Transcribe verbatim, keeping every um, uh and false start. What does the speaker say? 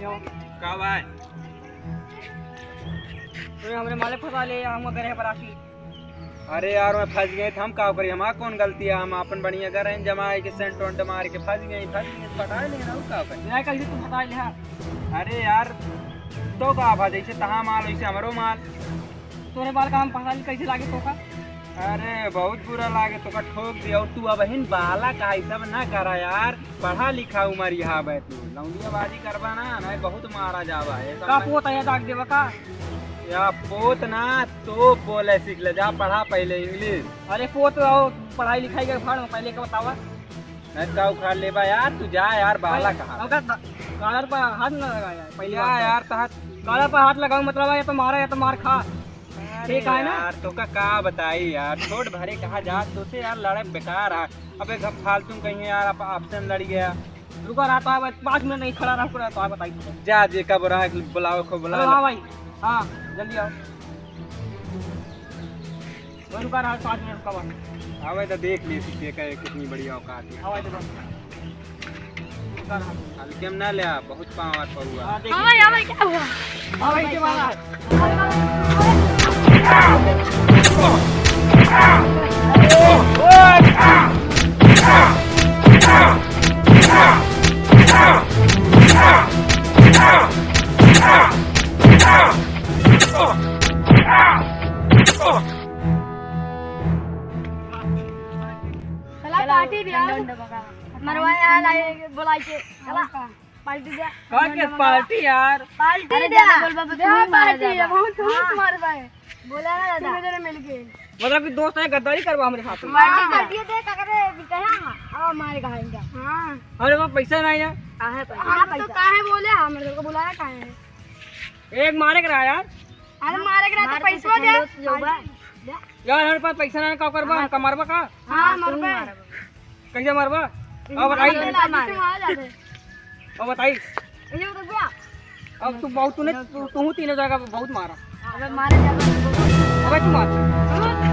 का भाई? तो हमरे माले फंसा ले, हम गए हैं बरासी। अरे यार, मैं फंस गए थे, हम का करी, हमार कौन गलती है? हम अपन बढ़िया घर हैं, जमा के सेंट वेंट मार के फंस गए, फंस गए, पटा ले ना, का करी? नहीं, कल भी तू फंसा ले, हाँ। अरे यार, तो का भा, जैसे तहा माल वैसे हमरो माल। तोरे बाल का हम पता नहीं कैसे लागे तोका। अरे बहुत बुरा लागे तोका, ठोक दिया। और तू अबहिन बाला का ई सब ना करा यार, पढ़ा लिखा उमर यहाँ बे तू, लौंडियाबाजी करबा ना, नहीं बहुत मारा जावा है। का पोत है दाग देवा का? या पोत ना, तो बोले सीख ले, जा पढ़ा पहले इंग्लिश। अरे पोत आओ, पढ़ाई लिखाई के भाड़ में पहले के बतावा। नहीं का उखाड़ लेबा यार, तू जा यार, बाला भाई, कहाँ? हमका द-, कॉलर पर हाथ न लगा यार, पहली क्या बात तो। यार, तहार कॉलर पर हाथ लगाओ, मतलब है, या तो मारा या तो मार खा। अरे ठीक है ना? यार, तोका का बताई यार, छोट भरे कहा जा, तोसे यार लड़े बेकार है। अब एक फालतू में कहीं यार, आप, आपसे हम लड़ गया। रुका रहा तो, अब पाँच मिनट नहीं खड़ा रहा, पूरा तो आप बताइए। जा, जे का बुलावे, बुलावे को बुला हेलो, ले। हाँ भाई, हाँ, जल्दी आओ। वो रुका रहा, पाँच मिनट रुका बस। आवे तो देख ले, सीखे का कितनी बड़ी औकात है। आवे तो बस। रुका रहा। हल्के में ना ले आ, बहुत पावर पर हुआ। हाँ, देख हाँ भाई, हाँ भाई, क्या हुआ? हाँ भाई, क्या हुआ? चला पार्टी दिया। मरवा यार, आए, बुलाई के। चला, पार्टी दिया। का के पार्टी यार? पार्टी अरे दिया। ज्यादा बोलबा, बहुत दे, मारा पार्टी जाबा। दिया, बहुत हाँ। मारबा है। बोला ना दादा। तीनों जने मिल के। मतलब कि दोस्त है, गद्दारी करबा हमरे साथ में। पार्टी हाँ, दिया। पार्टी दे, का करे, भी कहे, हाँ, अब मारे कहा इनका। हाँ। हमरे पास पैसा नहीं है। काहे पैसा? हाँ, तो पैसा। काहे बोले, हमरे को बुलाया काहे है? एक मारे के रहा यार। अरे मारे के रहा तो मार पैसा के दे। लोग जो बा। यार, हमरे पास पैसा ना, का करबा? हाँ। हमका मारबा का? हाँ, हाँ, तू मरबे। मारबे। कैसे मारबा? अब बताई। मार दे, लाठी से मारा जाबे। अब बताई। ये तो गया। अब तू बहुत, तूने, तू, तू तीनों जगह बहुत मारा। अबे मारे जाबे। अबे तू मार।